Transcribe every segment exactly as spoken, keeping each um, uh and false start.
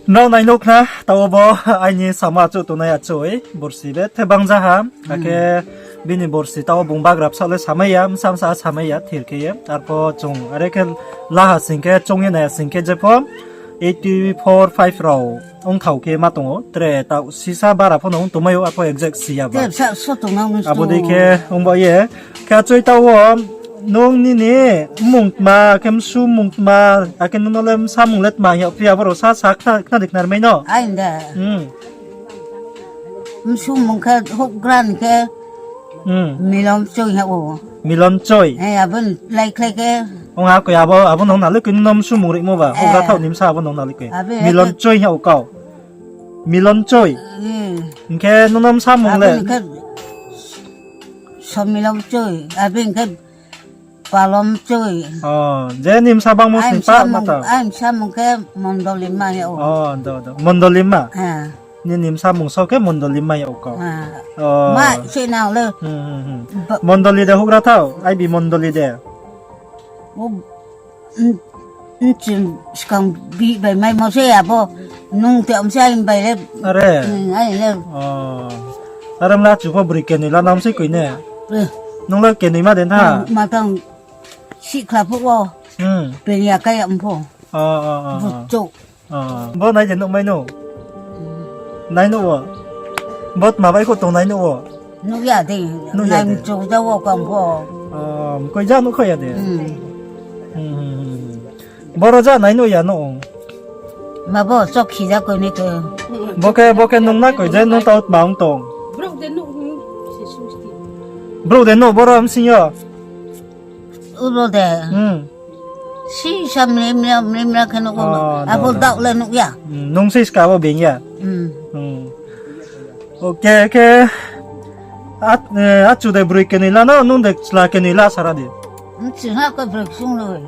Nrao nai nuh khna, taoh bo aini sama achouh tongnai achouh, borsi bethe bangja ha, akhe bini borsi taoh bung bagra bsaoh le samai ya, bsa bsa samai ya, thir khe ye. Arpho chung are khe laha sing khe, choung ye nai sing khe jepho eighty four five rao ongthao khe ma tong ou, tre taoh sisa bara pho no ong tongmai ou, arpho exact si ya ba. Abo dei khe ong ba ye, khe achouh taoh wo, nung nini mmung tma, khe msu mmung tma, akhe nung no le bsa mmung le tma hing yag phi, abo rao sa sa khna, khna di khna ri mai no. Msu mmung khe houhgra ni khe Milon Choi hing yag ou. Milon Choi. Abo ni laikhlai khe. Ong ha koi abo, abo nung na le koi nung no msu mmung rimo ba, houhgra thaoh ni bsa abo nung na le koi. Milon Choi hing yag ou kau. Milon Choi. Hing khe nung no bsa mmung le. Somilon Choi, abo hing khe Palom Choi. Je ni bsa bangmo sni pa ma tao. Aini bsa mmung khe Mondolima hing yag ou. Mondolima. Nini bsa mmung so khe Mondolima hing yag ou kau. Ma se nang le. Mondoli de houhgra thaoh, aibi Mondoli de. Nching skang bihih bai maimo se abo, nung te om se aini bai le. Are. Are mla chu pho broi kenoi la nang se koi ne. Nung le kenoima de na. Ma tang sihkhla phuh wo. Peni ya kai ya mpho. Buchouh. Bo nai de nuhmai no. Nai nuh wo. Bo tma bai kho tong nai nuh wo. Nuh ya de. Nuh ya de. Mchouh ja wo kang pho. Koi ja nuh kho ya de. Boro ja nai nuh ya no. Ma bo chokhi ja koi ni khe. Bo khe, bo khe nung na koi je nung tao tma ong tong. Brouh de nuh boro bsing yo. Uro de. Sisa mle mle mle mle khe nuh ou. Abo daoh le nuh ya. Nung se ska abo being ya. Khe, khe, achu de broi kenoi la no, nung de chla kenoi la sara di. Nching ha khe broi ksung noi.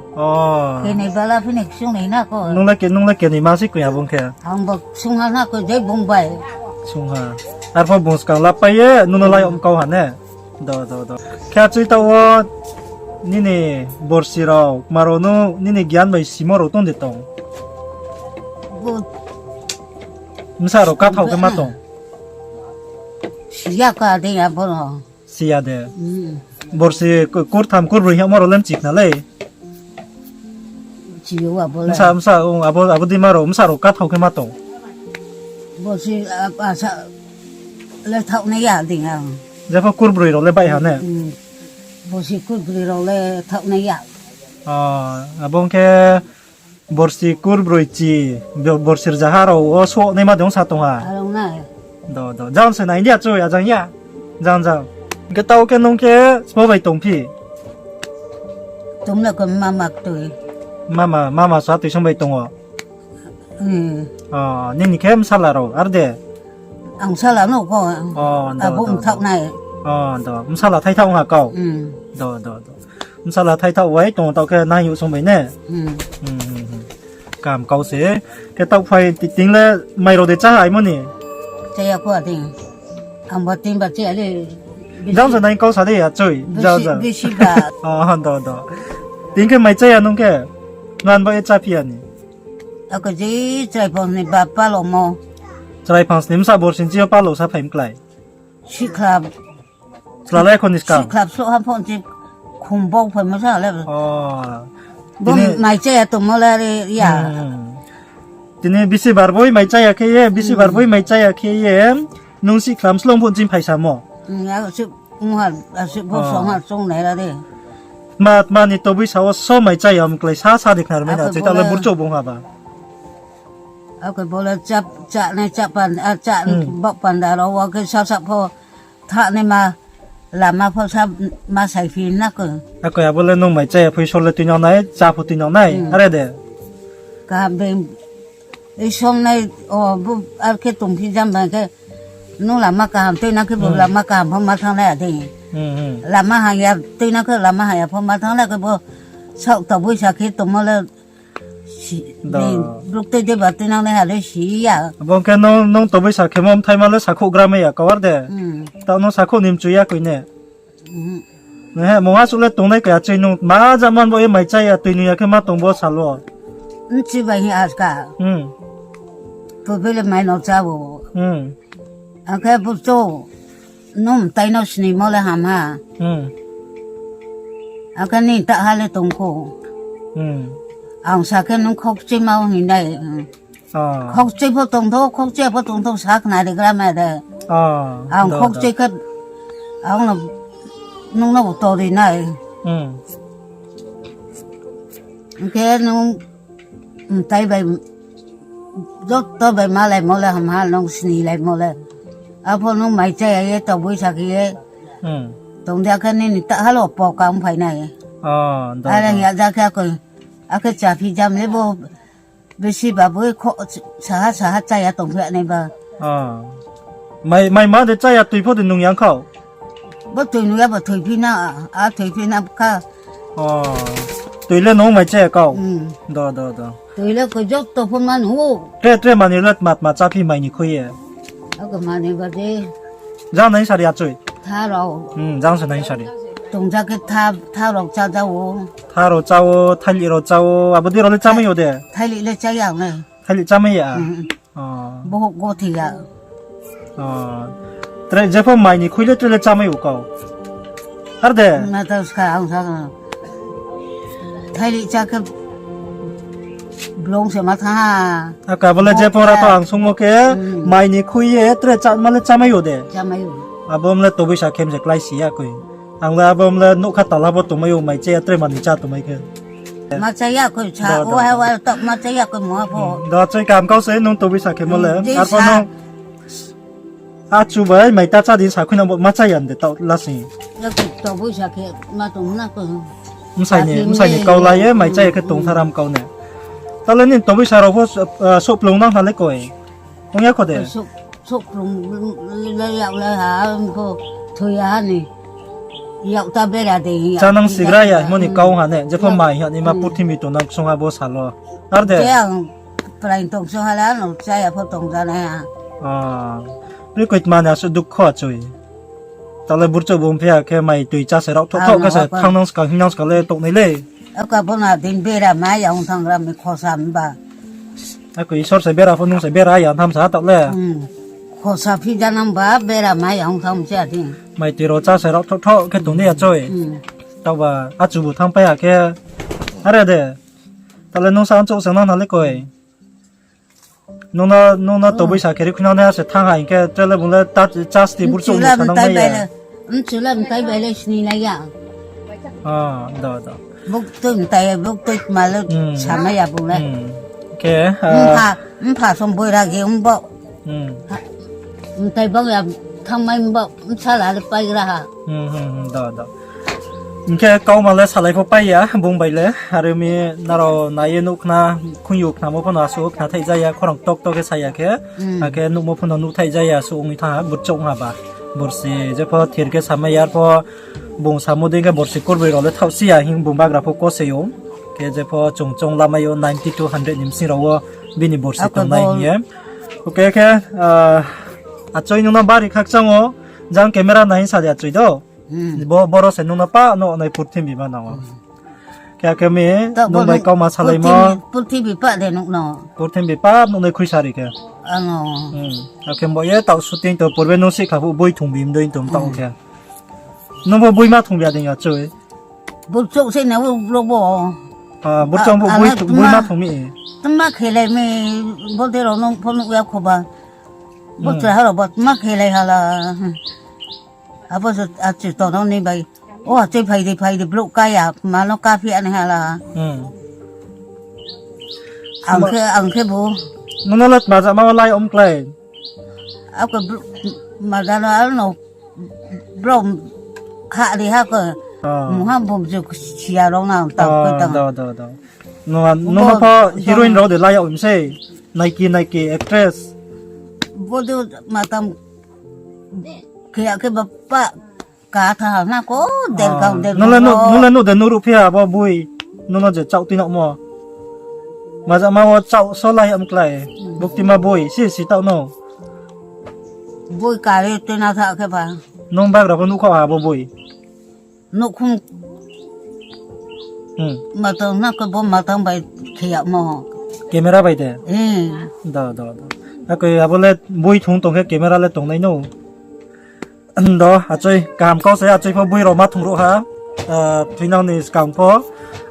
Kenoi bala phi ni ksung noi na kho. Nung le ke, nung le kenoima se koi abo khe. Ang bo ksung ha na kho je bung bai. Ksung ha. Arpho bung skang lapai ye, nung no lai om kau ha ne. Do, do, do. Khe achoi taoh wo nini borsi rao, kma rao no nini gian bai simo rao tong de tong? Bsa rao kathaoh khe ma tong? Siya ka de ya bo no. Siya de. Borsi kurtham kurbroi hingmo rao le mchi khna lei. Bsa, bsa, abo, abo dei ma rao, bsa rao kathaoh khe ma tong? Borsi, asa le thaoh nai ya ding ang. Jepho kurbroi rao le baih ha ne? Borsi kurbroi rao le thaoh nai ya. Abo khe borsi kurbroi chi, borsi rzaha rao wo souh naima de ong sa tong ha. Do, do. Jang se nai di achoi, ajang ya. Jang, jang. Khe taoh khe nung khe sbo bai tongphi? Tong le khe mama ktoi. Mama, mama sa tuisong bai tong o. Nini khe bsala rao, ar de? Ang sala no kho. Abo mthaoh nai. Bsala thaithaoh ong ha kau. Do, do, do. Bsala thaithaoh wai tong taoh khe nai youh song bai ne. Kaham kau se. Khe taoh phai ti-, ting le mai rao de chá haimo ni? Chaya kho a ting. Ang bo ting ba chaya le. Jang sa nai kau sa de achoi. Jang, jang. Bisi ba. Do, do. Ting khe mai chaya nung khe? Ngan bo e chá phi ya ni? Ako je chrai phang ni ba palomo. Chrai phang sni bsa borsi chi yo palo sa phai mklai. Sikhla. Chla le khoni skang. Sikhla so ha phon chi khum bau phai ma sa le. Bo mai chaya tongmo le ya. Tini bisi bar boi mai chaya khe ye, bisi bar boi mai chaya khe ye, nung sikhla slong phon chi phai samo. Asuh pho song ha chung nai ra de. Tma, tma ni tobui sa wo so mai chaya mklai sa sa de khnar mai na, chai ta le burchouh bung ha ba. Ako bo le chá, chá nai chá pan, chá bak panda rao wo khe sasa pho thanai ma, lama pho sa ma saiphi na khe. Ako abo le nung mai chaya phui so le tuinang nai, chá pho tuinang nai, are de. Kaham being, isong nai, o, bo, ar khe tongphi jam bai khe, nung lama kaham tuinang khe bo lama kaham pho ma thanng nai a de. Lama hamya tuinang khe lama hamya pho ma thanng nai khe bo, saoh tobui sa khe tongmo le, Brouh tei de ba tuinang nai ha le si ya. Abo khe nung, nung tobui sa khemo mthaima le sakhouh gra mai ya kau ar de. Taoh nung sakhouh ni mchu ya koi ne. He, mungha suh le tongnai koi achoi nung ma ja man bo ye mai chaya tui nung ya khe ma tong bo sal wo. Nchi bai hi aska. Purbi le mai no chá o. Akhe burchouh, nung mtai no snimo le ham ha. Akhe nini taha le tong kho. Ang sa khe nung khokchima o hing nai. Khokchi pho tongthou, khokchi pho tongthou, sa khna ri gra mai de. Ang khokchi khe, ang no, nung no bo to ri nai. Hing khe nung mtai bai, joto bai malaimo le ham ha, nung snilaimo le. Apho nung mai chá ya ye, to boisa khe ye. Tong dia khe nini taha lo po ka ong phai nai. Are hing ya ja khe akoi, akhe chá phi jam le bo, besi ba bo kho, saha saha chá ya tong phi nai ba. Mai, mai ma de chá ya, tui pho de nung yang khao. Bo tui nung ya ba thui phi na, a thui phi na kha. Tui le nung mai chá ya kau. Do, do, do. Tui le ko joto pho ma nung ou. Tre, tre mani le tma tma chá phi mai ni khui ye. Ako mani ba de. Jang nai sari achoi. Tha rao. Jang se nai sari. Tong ja khe tha, tha rao chá ja o. Tha rao chá o, thailih rao chá o, abo dei rao le chámai yo de? Thailih le chá ya nai. Thailih chámai ya? Bohok go thi ya. Tre jepho mai ni khui le tre le chámai ou kau. Ar de? Ma ta ska ang sa. Thailih chá khe blong se ma tha ha. Aka bo le jepho ra to ang sungmo khe, mai ni khui ye tre chá ma le chámai ou de? Abo mle toboisa khe mse klái si ya koi. Ang le abo mle nougkha tala pho tongmai ou, mai chá ya tre mani chá tongmai khe. Ma chá ya koi sa, o ha wa to ma chá ya koi mo pho. Do choi kam kau se nung toboisa khemo le. Arpho nung achu bai mai ta chá di sa khui nang bo ma chá ya de taoh lasing. Toboisa khe ma tong na koi. Bsai ni, bsai ni kau la ye mai chá ya khe tong tharam kau ne. Tale nini toboisa rao pho, souhplung nang ha le koi. Ong ya kho de? Souhplung le yak le ha, pho thoi ya ha ni. Yak ta bera de. Chánang sigra ya hingmo ni kau ha ne, jepho mai hing ni ma purthimbi tongnang ksung ha bo sal wo. Ar de? Ang prai tong ksung ha le ano chá ya pho tong ja nai ha. Ri koi tma ni asuh dukho achoi. Tale burchouh bung phi ya khe mai tui chá se rao thoh thoh khe se thanngnang ska hingnang ska le tongnai le. Aka bo na din bera mai ya ong thanng ra mi khosa mba. Ako Isor se bera pho nung se bera ya tham sa taoh le. Khosa phi ja nang ba bera mai ya ong thanng se a din. Mai tui rao chá se rao thoh thoh khe tong di achoi. Taoh ba achu bu thanngpai ya khe. Are de. Tale nung sa ang chouh se nang na le koi. Nung no, nung no toboisa khe ri khui nang nai se thanng ha hing khe tre le bung le ta chá sti burchouh no sa nang mai ya. Mchu le mtai bai le sni nai ya. Buktui mtai, buktui ma le samai ya bung le. Khe, mpha, mpha song boira ge ongbo. Mtai bang ya thanngmai mbo, bsala le paigra ha. Hing khe kauma le salai pho pai ya, bung bai le. Are mi nrao nai ye nuh khna, khung yo khnamo pho no asuh khna thaih ja ya, khorang tok tok khe sa ya khe. Akhe nuhmo pho no nuh thaih ja ya, asuh ong ye thanng ha, burchouh ong ha ba. Borsi jepho thir khe samai ya pho, bung samo dei khe borsi kurbroi rao le thaoh si ya hing bung bagra pho kose ou. Khe jepho chung choung lamai ou ninety to hundred ni bsing rao wo bini borsi tongnai hing ye. Khe khe, achoi nung no bari khakchang ou, jang camera nai sa di achoi do. Bo, boro se nung no pah no nai purthimbi ma nang ou. Khe akhe mi nung bai kauma salaimo. Purthimbi pah de nuh no. Purthimbi pah nuh nai khuisa ri khe. Akhe bo ye taoh shooting to purbe nung sih kha phuh boi thungbi mdoi tong taoh khe. Nung bo boi ma thungbi ya dei achoi. Burchouh se na brouh bo. Burchouh bo boi ma thung mi. Tma khelai mi, bo de rao no pho nuh ya kho ba. Bo chra ha rao bo tma khelai ha la. Abo se achu to no ni bai. O achoi phai di, phai di, brouh ka ya, ma no ka phi ya ni ha la. Ang khe, ang khe bo. Nung no le tma jama wo lai om klái. Ako br-, maja no aro no brouh khari ha ko. Mungha bumju siya rao na tang ko tang. Nung no pho heroine rao de la yag mi sei. Naiki, naiki actress. Bodo matam khe ya khe bapa ka tha na ko, dergang, dergang. Nung le nuh de nuh ruh phi ya bo boi. Nung no je chaoh tuinangmo. Maja ma wo chaoh so la yag mi klái. Buktima boi, si, si taoh no. Boi kare tuina tha khe ba. Nung bagra pho nuh kho ha bo boi. Nouhkhong. Matang na khe bo matang bai khe yagmo. Camera bai de? Da, da, da. Akoi abo le boi thung tong khe camera le tongnai no. Do, achoi, kaham kau se, achoi pho boi rao ma thung ruh ha. Thoinang ni skang pho.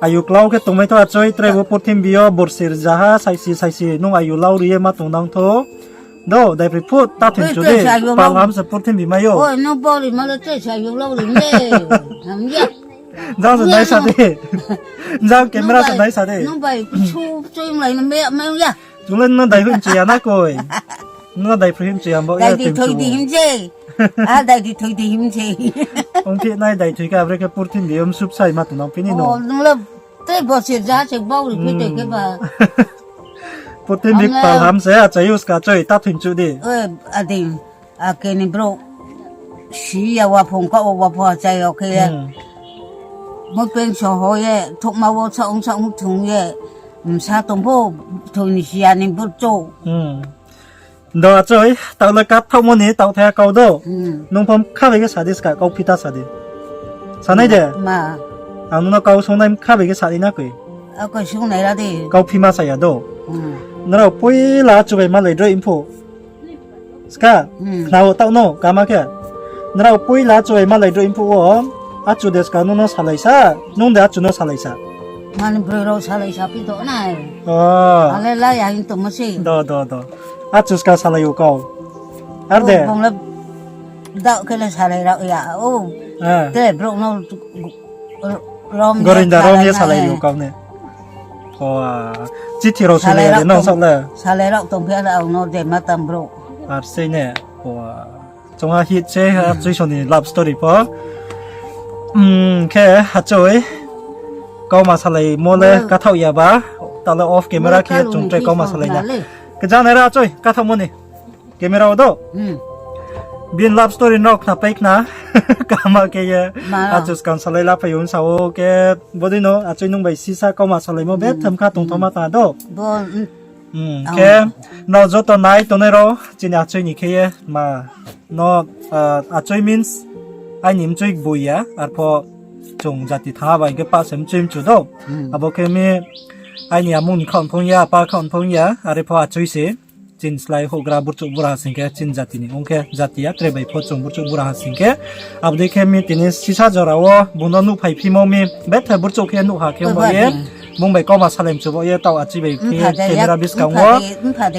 Ayu klau khe tongmai tho achoi, tre bo purthimbi yo borsi rzaha, saisi, saisi, nung ayu lau ri ye ma tongnang tho. Do, daiphroi phu ta thoing chu de, pal ham se purthimbi mai yo. Jang se nai sa de. Jang camera se nai sa de. Chung le no daiphroi mchu ya na koi. No daiphroi mchu ya bo ya. Ongphi nai daithoi khe abre khe purthimbi yo msuh sai ma tongnang phi ni no. Tre borsi rzaha se bau ri phi tei khe ba. Purthimbi pal ham se achai use ka choi ta thoing chu di. Ade, ake ni brouh. Si ya wa phung ka o wa pho achai yo khe ye. Mo peng so ho ye, thokma wo sa ong sa ong thung ye. Msa tong pho, thoi ni si ya ni burchouh. Do achoi, taoh le kathaohmo ni taoh thai kau do. Nung pho mkha bai khe sa di ska, kau phi ta sa di. Sanai de? Ang nung no kau sungnai mkha bai khe sa di na koi. Kau phi ma sa ya do. Nrao poila achu bai malai droi mphuh. Ska, khna wo taoh no, kama khe. Nrao poila achu bai malai droi mphuh wo, achu de ska nung no salai sa, nung de achu no salai sa. Do, do, do. Achu ska salai ou kau. Ar de? Gorinda rom ye salai ri ou kau ne. Chithi rao soi lai ya de nang saoh le. Ar sei ne. Chungha hit se, ha, Chuiso ni love story pho. Khe, achoi, kauma salaimo le kathaoh ya ba, taoh le off camera khe chung tre kauma salai na. Khe jang nai ra achoi, kathaohmo ni. Camera wo do. Bini love story nrao khnapai khna. Kama khe ye. Achu skang salai la phai ou sa ou khe. Bodei no achoi nung bai sisa kauma salaimo be tham kha tongthaoma ta do. Khe nrao joto nai tongnai rao chini achoi ni khe ye ma no, achoi means aini mchoi gboi ya, arpho chung jati thanngha bai khe pah se mchoi mchu do. Abo khe mi aini amung ni khaoh ni phung ya, apa khaoh ni phung ya, are pho achoi se. Chini slái houhgra burchouh buraha sing khe chini jati ni ong khe jati ya, tre bai pho chung burchouh buraha sing khe. Abo dei khe mi tini sisa jora wo bung no nuhphai phimo mi betha burchouh khe nuh ha khe ong ba ye. Bung bai kauma salai mchu ba ye taoh achoi bai khe camera buskang wo.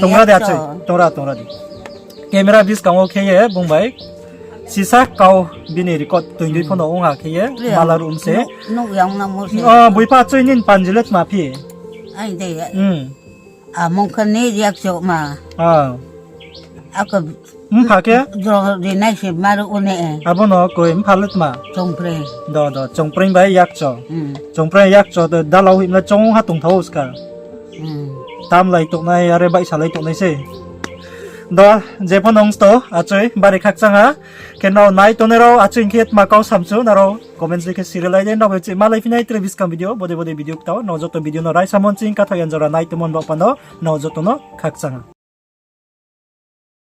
Tongra di achoi, tongra, tongra di. Camera buskang wo khe ye bung bai sisa kau bini record toing dei pho no ong ha khe ye mala ruh se. Boipha achoi nini panji le tma phi? Amung khe ni yakcho ma. Mpha khe? Abo no koi mpha le tma? Do, do, chongpreng bai yakcho. Chongpreng yakcho de dalau himla chongha tongthao ska. Tamlai tongnai, are baihsalai tongnai se. Do, jepho nung sto, achoi, bari khakchang ha. Khe nrao nai tongnai rao, achoi hing khe tma kau samchu, nrao comments dei khe sirilai de, nrao bai chih malai phinai tre buskang video, bodei bodei video ktao, nrao joto video no raisa mon ching kathaoh yan jora nai tongmo ni baoh panda, nrao joto no khakchang ha.